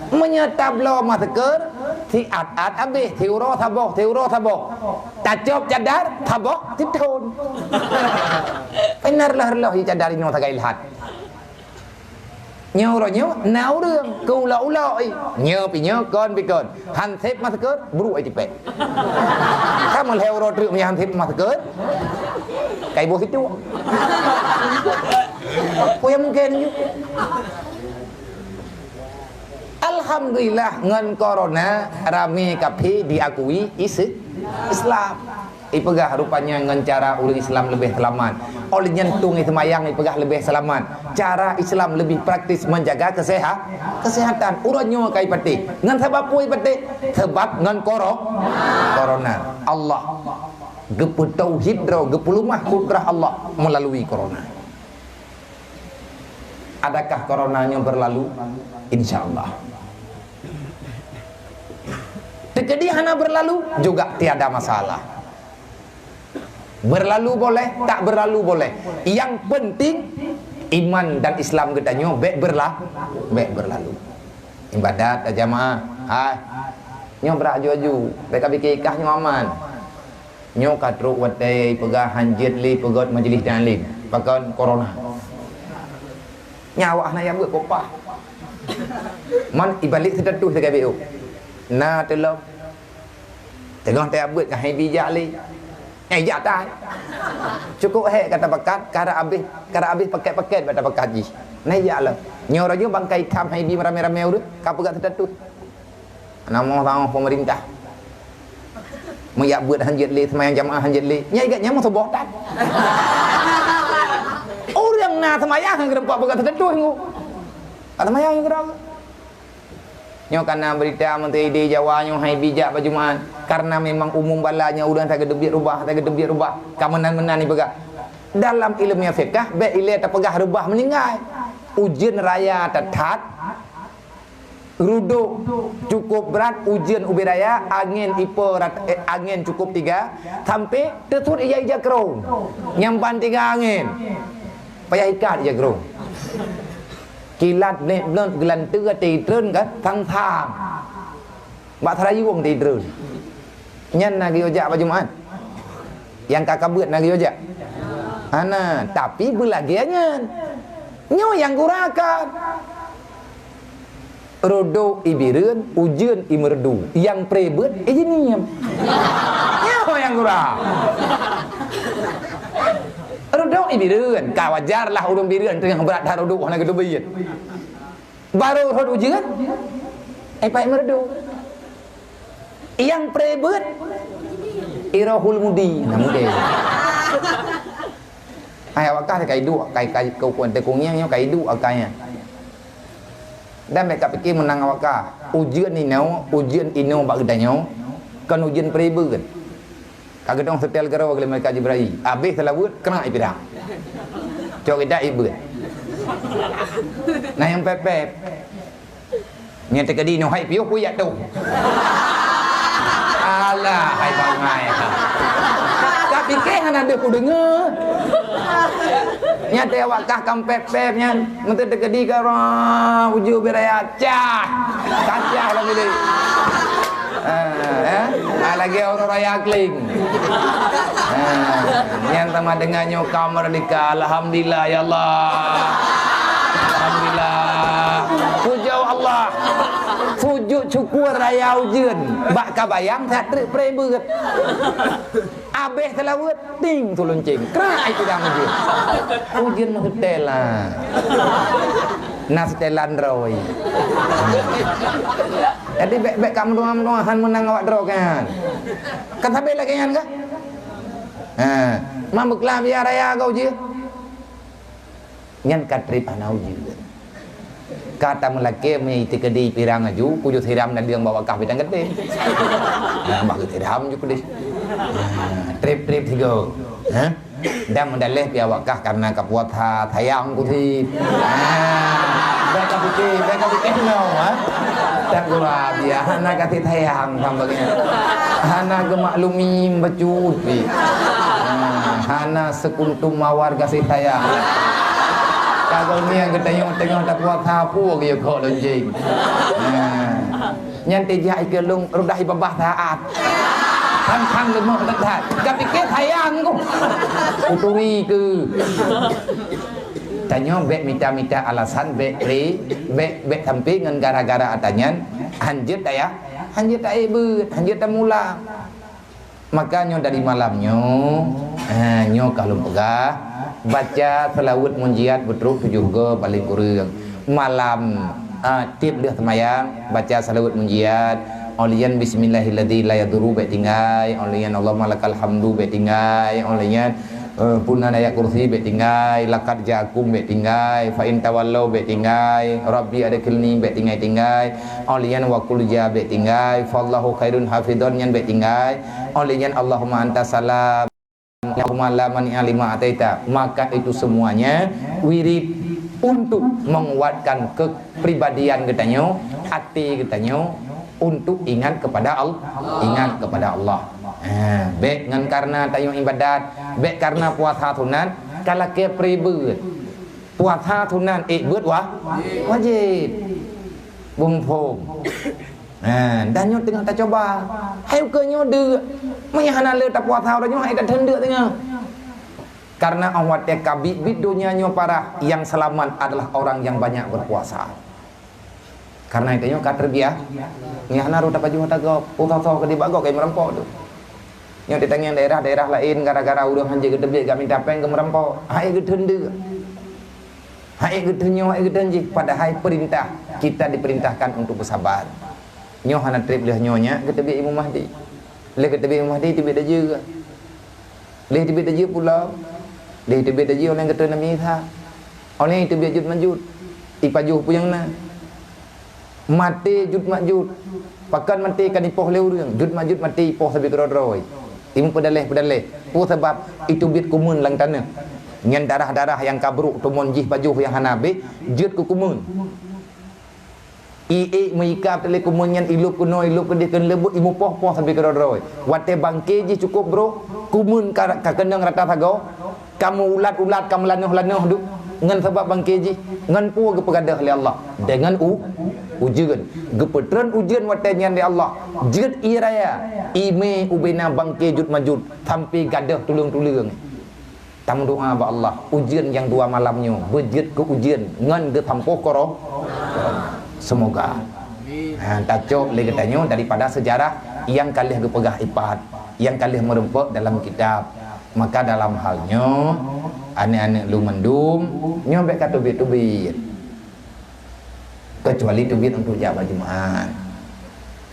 Meunyoe tabloe masker, siat-at abéh, siuroe saboh, siuroe saboh. Tacop cadar, saboh, sithon. Peunan reuloh-reuloh i cadar inoe sagai lhat. Nyoe uroe nyoe na ureuëng keu ulok-ulok i. Nyoe pi nyoe, kon pi kon. Han sép masker, brok ai tipék. Kamoe lhée uroe treuk meunyoe han sép masker. Kai boh situ. Peue nyang mungken nyoe? Alhamdulillah ngon corona ramé kafé diakui is-, Islam. Ipeugah rupanya ngon cara ureuëng Islam leubeh seulamat. Óh lheueh nyan tueng seumayang ipeugah leubeh seulamat. Cara Islam leubeh praktis menjaga keseha-, kesehatan. Uroe nyoe kai patéh. Ngon sabab peue patéh? Sabab ngon koro-, corona. Allah geupeutauhid droe, geupeulumah kudrah Allah melalui corona. Adakah corona nyoe berlalu? Insya Allah. Teukeudi hana berlalu, juga tiada masalah. Berlalu boleh, tak berlalu boleh. Yang penting, iman dan Islam geutanyoe bék berla-, bék berlalu. Ibadat jamaah, hai, nyoe brat aju-aju, bék ka pikée kah nyoe aman. Nyoe ka trok watée peugah han jeuet lé peugét majlis taklim, pakon corona. Nyan awak hana jak beuet peue-peue. Man ibalek status sagai B O. Na teulom. Teungoh tajak beuet ka han bijak lé. Eh, jak tai. Cukup hék ka tapakat, ka rab abéh, ka rab abéh pakét-pakét bak tapakat jih. Na jak lom. Nyoe uroe nyoe bangkai tham han bi ramé-ramé ureuëng, ka peugah status. Hana moh-moh peumeurintah. Meujak beuet han jeuet lé, seumayang jamaah han jeuet lé. Nyan igat nyan meusuboh that. Ureuëng na seumayang han keudroe peugah teuteutui ngu. Ka seumayang keudroe. Nyoe kana beurita menteri di Jawa nyoe han bijak bak Jumat. Karena memang umum bala nyoe ureuëng sageudeubiet rubah, sageudeubiet rubah. Ka meunan-meunan ipeugah. Dalam ilmu fiqah, bék ilée tapeugah rubah meuninggai. Ujeuen raya that-that, rudok cukup brat, ujeuen ubé raya, angén ipe rat-, eh, angén cukup tiga, sampai teusut ija-ija keurong. Nyang ban tiga angén. Payah ikat ija keurong. Kilat blét-blét geulanteue ateueh itreun ka sang-sang. Bak seurayueng ateueh itreun. Nyan na geuyue jak bak Jumat. Nyang ka kabeuet na geuyue jak. Hana, tapi beulagée nyan. Nyoe nyang gura kan. Rudok ibireuen, ujeuen imeureudu. Nyang pre beuet, ijiniem. Nyoe nyang gura. Rudok ibireuen, ka wajar lah ureuëng bireuen teungoh brat that rudok hana geuteubiet. Barô rhot ujeuen, eh, paih meureudu. Nyang pre beuet, irohul mudi. Nah, mudi. Hai awak kah ka iduek, ka, ka, ka, ka, ka, nyoe ka iduek akai nyan. Dan bèk ka pike meunang awak kah. Ujeuen inoe, ujeuen inoe bak geutanyoe, kon ujeuen peuribeuet. Ka geudong seutel keudroe lé malaikat Jibrail. Abéh seulaweuet, keurak ipirang. Cok geudak ibeuet. Nah, nyang pép-pép. Nyang teukeudi nyoe hai piôh puyat tu. Alah, hai bangai. Ka pike hana deuh kudeungoe. Nyang teuh awak kah kam pép-pép nyan. Meuteuk teukeudi ka rah ujeue beu raya cah. Kacah lam bilik. Ah, eh? Ah, lagèe uroe raya kling. Ah, nyan sama dengan nyoe ka meurdeka. Alhamdulillah, ya Allah. Alhamdulillah. Pujoe Allah. Sujut syukur raya ujeuen. Bak ka bayang that treuk peuribeuet. Abéh seulaweuet, ting, tu lonceng. Krak, ai, sidang ujeuen. Ujeuen meuseutela. Na seutelan droe. Jadi, bèk, bèk ka meudoa-meudoa han meunang awak droe kan. Kan sabe lagèe nyan kan? Ha. Mam beuklam ya raya kau je. Nyan ka trép hana ujeuen. Ka tameulakèe meunyoe teukeudi pirang aju, kujeuet siram dan deung bak wakah bidang geutem. Nah, bak siram ju keudeh. Nah, trép-trép sigoe. Ha? Dan meudaleh pih awak kah karena ka puasa sayang kusi. Ha. Bèk ka pike, bèk ka pike no, ha. Tak gula dia, hana kasih sayang sama dia. Hana gemaklumi bacut pih. Ha. Hana sekuntum mawar kasih sayang. Ka geuh ngieng geutanyoe teungoh tapuasa, peue geuyue kok lonjeng. Nah, nyan teuh jak ikeue lôn rudah ibabah saat. Thang-thang leumoh that-that. Ka pike sayang ku. Kuturi keu. Tanyoe bèk mita-mita alasan, bèk pre, bèk, bèk sampai ngon gara-gara ata nyan, hanjeuet taya, hanjeuet taék beuet, hanjeuet tamulang. Maka nyoe dari malam nyoe, ha, nyoe ka lôn peugah, baca seulaweuet munjiat beutrok tujoh goe paléng kureueng. Malam, ha, tiep lheueh seumayang, baca seulaweuet munjiat, óh lheueh nyan bismillahilladzi la yadurru bèk tinggai, óh lheueh nyan Allahumma lakal hamdu bèk tinggai, óh lheueh nyan, eh, puna ayat kursi bèk tinggai, laqad ja'akum bèk tinggai, fa in tawallau bèk tinggai, rabbi adkhilni bèk tinggai-tinggai, óh lheueh nyan wa qul ja bèk tinggai, fallahu khairun hafidhon nyan bèk tinggai, óh lheueh nyan Allahumma antas salam, Allahumma la mani'a lima ataita. Maka itu semuanya wirid untuk menguatkan kepribadian geutanyoe, até geutanyoe untuk ingat kepada Al-, ingat kepada Allah. Ha, bèk ngon karena tanyoe ibadat, bèk karena puasa sunat, ka lakèe peuribeuet. Puasa sunat ék beuet wa-, wajéb. Beuphom. Ha, dan nyoe teungoh tacoba. Hai ukeue nyoe deuk. Meunyo hana lé tapuasa uroe nyoe hai tatheun deuk teungoh. Karena óh watèe ka biet-biet donya nyoe parah, yang selamat adalah orang yang banyak berpuasa. Karena itu nyoe ka terbiah, nyan hana rôh tapajoh ata gob, oh, soe-soe keudeh bak gob ka meurampok tu. Nyoe teutangieng daerah-daerah laén gara-gara ureueng hanjeuet geuteubiet gak mita péng geumeurampok, hai geutheun deuk. Hai geutheun nyoe, hai geutheun jih, padahai perintah, kita diperintahkan untuk bersabar. Nyoe hana trép lheueh nyoe nyan geuteubiet Imam Mahdi. Lheueh geuteubiet Imam Mahdi teubiet Dajjal. Lheueh teubiet Dajjal pulang. Lheueh teubiet Dajjal, óh lheueh geuteubiet Nabi Isa. Óh lheueh teubiet Juj Majuj. Ipajoh peue nyang na. Maté Juj Majuj. Pakon maté kan ipoh lé ureueng. Juj Majuj maté ipoh sabe keudroe-droe. Imeupeudaleh-peudaleh. Peue sabab? Iteubiet kumeun lam tanoh. Nyan darah-darah nyang ka brôk teumon jih pajoh nyang hana abéh, jeuet keu kumeun. I ék meuika teuh lé kumeun nyan, ilôb keunoe, ilôb keudeh, keuneuleubeut, imupoh-poh sabe keudroe-droe. Watèe bangke jih cukôp brôk, kumeun ka, ka keunong rata sagoe, ka meu-ulat-ulat, ka meulanoh-lanoh duek, ngon sabab bangke jih, ngon peue geupeugadôh lé Allah? Deungon u-, ujeuen. Geupeutreun ujeuen watèe nyan lé Allah. Jeuet ie raya, imé ubena bangke Juj Majuj, sampoe gadôh tuleueng-tuleueng. Tameudoa bak Allah, ujeuen nyang dua malam nyoe beujeuet keu ujeuen ngon geusampoh koro-, semoga. Ha, tacok lé geutanyoe daripada sejarah nyang ka lheueh geupeugah ipat, nyang ka lheueh meurumpok dalam kitab. Maka dalam hal nyoe, aneuk-aneuk lôn mandum, nyoe bèk ka teubiet-teubiet. Keucuali teubiet untuk jak bak Jumat.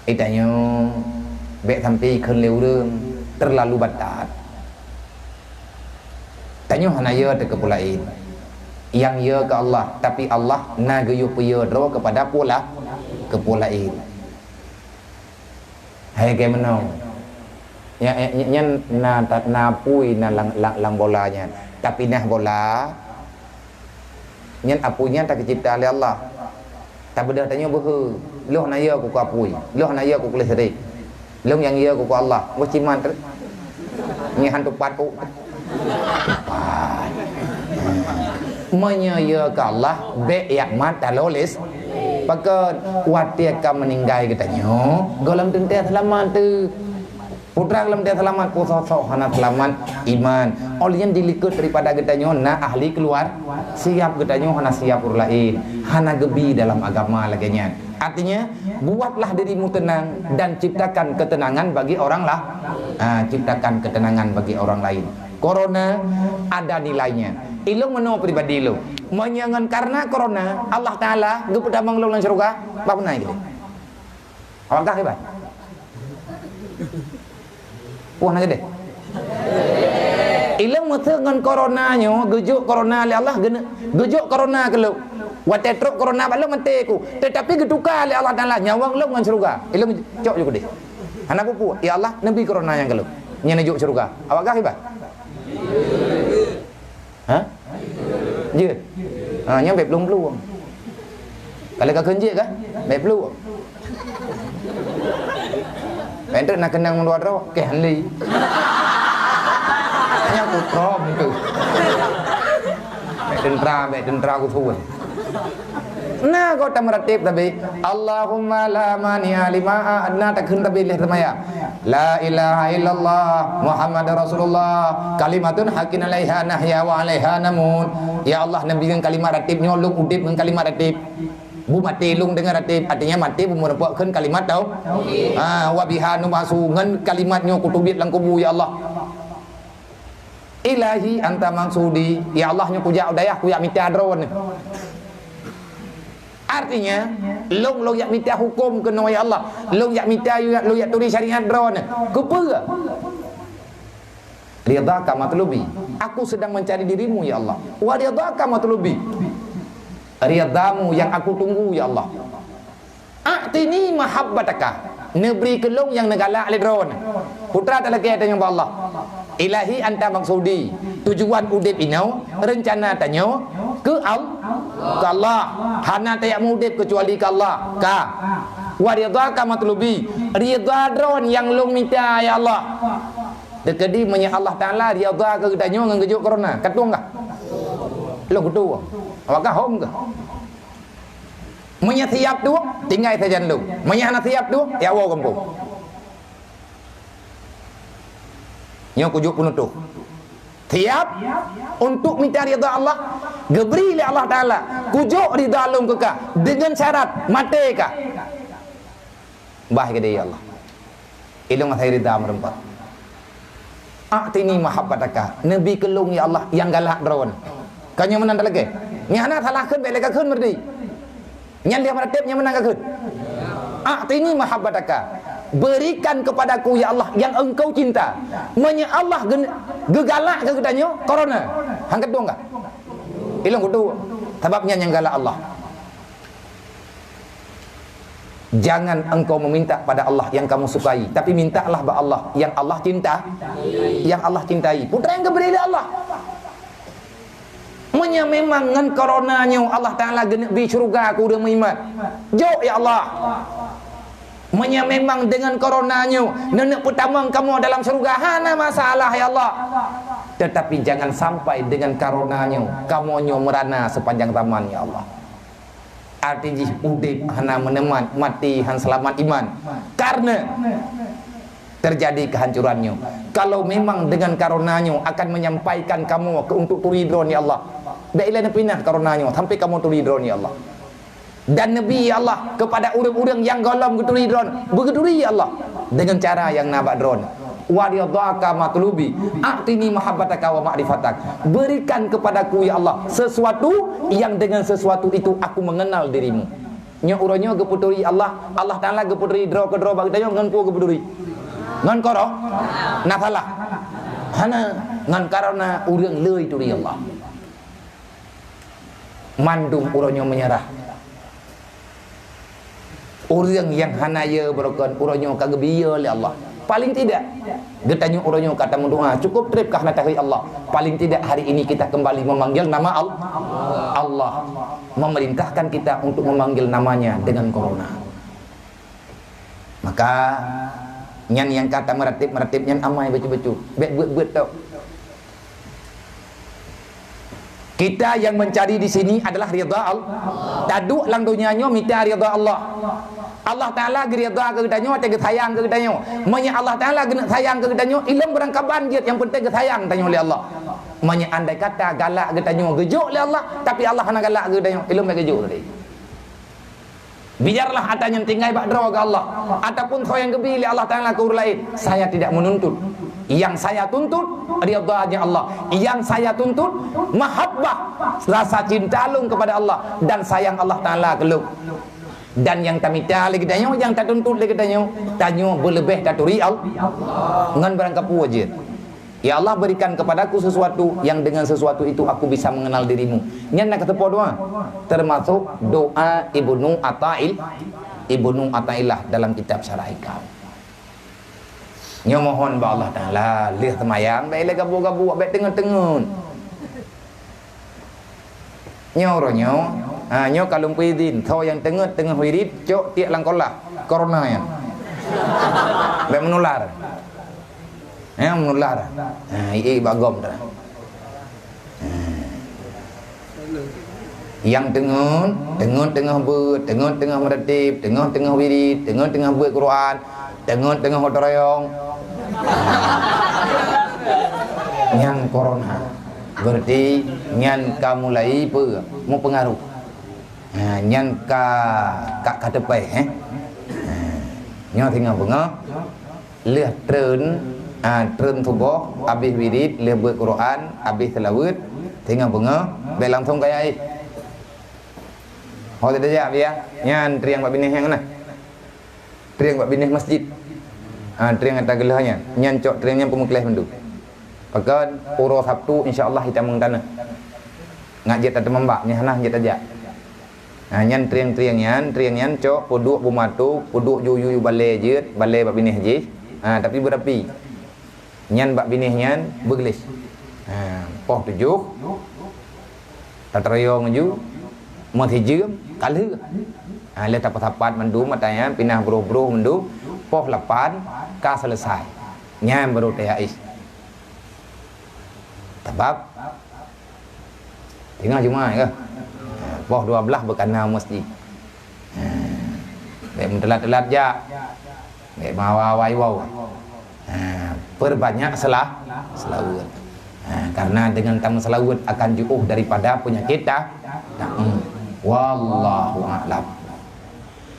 Geutanyoe bèk sampoe ikheun lé ureueng teulalu batat. Tanyoe hana yö teuh keu peue laén. Nyang yö keu Allah, tapi Allah na geuyue peuyö droe keupada peue la-, keu peue laén. Hai keunoe. Nya, nya, nya, nyan na ta-, na apui na lam, lam, lam bola nyan. Tapinah bola. Nyan apui nyan takeucipta lé Allah. Tabeudôh tanyoe beuhe, lôn hana yö keu apui, lôn hana yö keu listrik. Lôn nyang yö keu Allah. Boh ciman teuk. Nyan han tupat ôk. Tupat. Meunyoe yö keu Allah, bèk jak mat taloe lis-, pakon watèe ka meuninggai geutanyoe, gohlom teuntèe seulamat teuh. Putra gohlom teuntèe seulamat, peue soe-soe hana seulamat iman. Óh lheueh nyan di likôt daripada geutanyoe na ahli keuluar-, siab geutanyoe hana siab ureueng laén, hana geubi dalam agama lagèe nyan. Artinya, buatlah dirimu tenang dan ciptakan ketenangan bagi orang lah-, ah, ciptakan ketenangan bagi orang lain. Corona ada nilainya. Ilôn meunoe pribadi lôn. Meunyoe ngon karena corona, Allah Taala geupeutamong lôn lam syeuruga, bah beuna keudéh. Awak gah iban? Puih na keudéh. Ilôn meusé ngon corona nyoe, geujok corona lé Allah, geune-, geujok corona keu lôn. Watèe trok corona bak lôn maté ku. Tetapi geutuka lé Allah Taala nyawöng lôn ngon syeuruga. Ilôn cok ju keudéh. Hana peue-peue, "Ya Allah, neubi corona nyan keu lôn." Nyan neujok syeuruga. Awak gah iban? Ha? Jeuet. Ha, nyan bèk plueng-plueng. Kalau ka kheun jeuet kan? Bèk plueng. Bèk teuk na keunong meudua droe, keh han lé. Nyan ku trom tu. Bèk teuntara, bèk teuntara ku suwèh. Na goh tameuratib tabi, Allahumma la mani'a lima a'na takheun tabi lheueh seumayang. La ilaha illallah Muhammadur Rasulullah, kalimatun haqqun 'alaiha nahya wa 'alaiha namut. Ya Allah, neubi ngon kalimat ratib nyoe, lôn udép ngon kalimat ratib. Beumaté lôn deungon ratib, artinya maté beumeureumpok kheun kalimat tau-, ha, wa biha nub'asu, ngon kalimat nyoe kuteubiet lam kubu, ya Allah. Ilahi anta maqsudi, ya Allah, nyoe kujak u dayah kujak mita droeneuh. Artinya, lôn, lôn jak mita huköm keunoe, ya Allah. Lôn jak mita, lôn jak turi syariat droeneuh. Keupeue? Ridhaka matlubi. Aku sedang mencari dirimu, ya Allah. Wa ridhaka matlubi. Ridhamu yang aku tunggu, ya Allah. A'tini mahabbataka. Neubri keu lôn nyang neugalak lé Droeneuh. Peue teuma talakèe tanyoe bak Allah. Ilahi anta maqsudi. Tujuan udép inoe, reuncana tanyoe keu Al-, keu Allah. Hana tajak meuudép keucuali keu Allah. Ka. Wa ridhaka matlubi. Ridha Droeneuh nyang lôn mita, ya Allah. Teukeudi meunyoe Allah Taala ridha keu geutanyoe ngon geujok corona, ka tueng kah? Lôn kutueng. Awak kah hom kah? Meunyoe siab tueng, tinggai sajan lôn. Meunyoe hana siab tueng, ya woe gampông. Nyoe kujok peunutôh. Siab untuk mita ridha Allah, geubri lé Allah Taala. Kujok ridha lôn keu kah deungon syarat maté kah. Bah keudéh, ya Allah. Ilôn asai ridha meureumpok. A'tini mahabbataka, neubi keu lôn, ya Allah, nyang galak Droeneuh. Ka nyoe meunan talakèe. Nyang hana salah kheun, bèk lé ka kheun meureuti. Nyan lheueh meuratéb nyoe meunan ka kheun. A'tini mahabbataka, berikan kepadaku, ya Allah, yang Engkau cinta. Meunyoe Allah gen-, geugalak keu geutanyoe corona, han ka tueng kah? Ilôn kutueng. Sabab nyan nyang galak Allah. Jangan engkau meminta pada Allah yang kamu sukai, tapi mintalah bak Allah yang Allah cinta, yang Allah cintai. Peue teuma nyang geubri lé Allah. Meunyoe memang ngon corona nyoe Allah Taala geuneuk bi syeuruga keu ureueng meuiman, jok, ya Allah. Meunyoe memang deungon corona nyoe neuneuk peutamong kamoe dalam syeuruga, hana masalah, ya Allah. Tetapi jangan sampai deungon corona nyoe kamoe nyoe meurana seupanjang zaman, ya Allah. Arti jih udép hana meuneumpat, maté han seulamat iman. Karena terjadi kehancuran nyoe. Kalau memang deungon corona nyoe akan menyampaikan kamoe keu untuk turi Droeneuh, ya Allah, bèk ilèe neupinah corona nyoe sampai kamoe turi Droeneuh, ya Allah. Dan neubi, ya Allah, kepada ureueng-ureueng nyang gohlom geuturi Droeneuh, beugeuturi, ya Allah, deungon cara nyang na bak Droeneuh. Wa ridhaka matlubi, a'tini mahabbataka wa ma'rifatak. Berikan kepadaku, ya Allah, sesuatu yang dengan sesuatu itu aku mengenal dirimu. Nyoe uroe nyoe geupeuturi Allah, Allah Taala geupeuturi droe keudroe bak geutanyoe ngon peue geupeuturi? Ngon corona? Na salah? Hana. Ngon karena ureuëng le turi Allah. Mandum uroe nyoe meunyeurah. Ureuëng nyang hana yö beurukon, uroe nyoe ka geubiyö lé Allah. Paling tidak, geutanyoe uroe nyoe ka tameudoa, cukup treb ka hana tahi Allah. Paling tidak hari ini kita kembali memanggil nama Al-, Allah, memerintahkan kita untuk memanggil namanya dengan corona. Maka, nyan nyang ka tameuratéb-meuratéb nyan amai bacut-bacut. Bék beuet-beuet tok. Kita yang mencari di sini adalah ridha Allah. Taduek lam donya nyoe mita ridha Allah. Allah Taala geuridha keu geutanyoe, watée geusayang keu geutanyoe. Meunyoe Allah Taala geuneuk sayang keu geutanyoe, ilôn beurangkaban jeuet, nyang peunteng geusayang tanyoe lé Allah. Meunyoe andai kata galak geutanyoe geujok lé Allah, tapi Allah hana galak keu geutanyoe, ilôn bék geujok tadi. Biarlah ata nyang tinggai bak droe geuh Allah, ataupun soe nyang geubi lé Allah Taala keu ureuëng laén. Saya tidak menuntut. Yang saya tuntut ridhanya Allah. Yang saya tuntut mahabbah, rasa cinta lôn kepada Allah dan sayang Allah Taala keu lôn. Dan nyang tamita lé geutanyoe, nyang tatuntut lé geutanyoe, tanyoe beuleubeh taturi Allah ngon barangkapeue jeuet. Ya Allah, berikan kepadaku sesuatu yang dengan sesuatu itu aku bisa mengenal dirimu. Nyan na kateupeue doa, termasuk doa Ibnu Athail-, Ibnu Athaillah dalam kitab Syarah Hikam. Nyoe mohon bak Allah Taala, lheueh seumayang, bék lé gabuk-gabuk, bék teungeut-teungeut. Nyoe uroe nyoe, ha, nyoe ka lôn peuidhin, soe nyang teungeut teungoh wirit, cok tiek lam kolah, corona nyan. Bék meunular. Ha, meunular. Ha, ié bak gom dah. Ha. Nyang teungeut, teungeut teungoh beuet, teungeut teungoh meuratéb, teungeut teungoh wirit, teungeut teungoh beuet Quran, teungeut teungoh gotong royong. Nyan corona. Berarti nyan ka mulai pe-, meupeungaruh. Ha, nyan ka, ka, ka teupée, eh. Ha, nyoe singoh beungoh, lheueh treun, ha, treun suboh, abéh wirit, lheueh beuet Quran, abéh seulaweuet, singoh beungoh, bék langsong kaya éh. Ho teuh jak biya, nyan trieng bak binéh nyang na. Trieng bak binéh masjid. Ha, trieng ata geulah nyan. Nyan cok trieng nyan peumeukleh mandum. Pakon uroe Sabtu insya Allah itamong taneuh. Ngat jeuet tateumambak, nyan hana jeuet tajak. Ha, nyan trieng-trieng nyan, trieng nyan cok peuduek bumatu, peuduek ju-ju balée jeuet, balée bak binéh jih. Ha, tapi beurapi. Nyan bak binéh nyan beugleh. Ha, poh tujoh, tateuroyong ju, meusijeum, ka lheueh. Ha, lheueh tapeusapat mandum ata nyan, pinah broh-broh mandum, poh lapan ka seuleusai. Nyan baru teuhais. Sabab teungoh Jumaat kah? Ha, poh dua belas beukana masjid. Ha, bék meuteulat-teulat jak. Bék meuawai-awai woe. Ha, peurbanyak sela-, seulaweuet. Ha, karena dengan tameuseulaweuet akan jiôh daripada peunyakét ta-, ta-, hmm. Wallahu a'lam.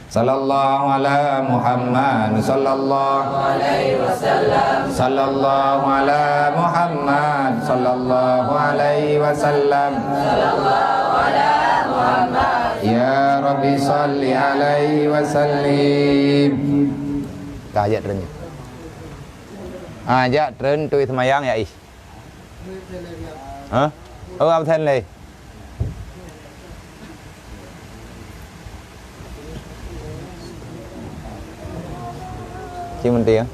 Sallallahu ala Muhammad, sallallahu alaihi wasallam. Sallallahu ala Muhammad, sallallahu alaihi wasallam. Sallallahu ala Muhammad. Ya Rabbi, salli alaihi wasallim. Ka jak treun. Ah, jak treun tui seumayang ya ih. Ha? Oh, absen lé. Cik Menteri, ya?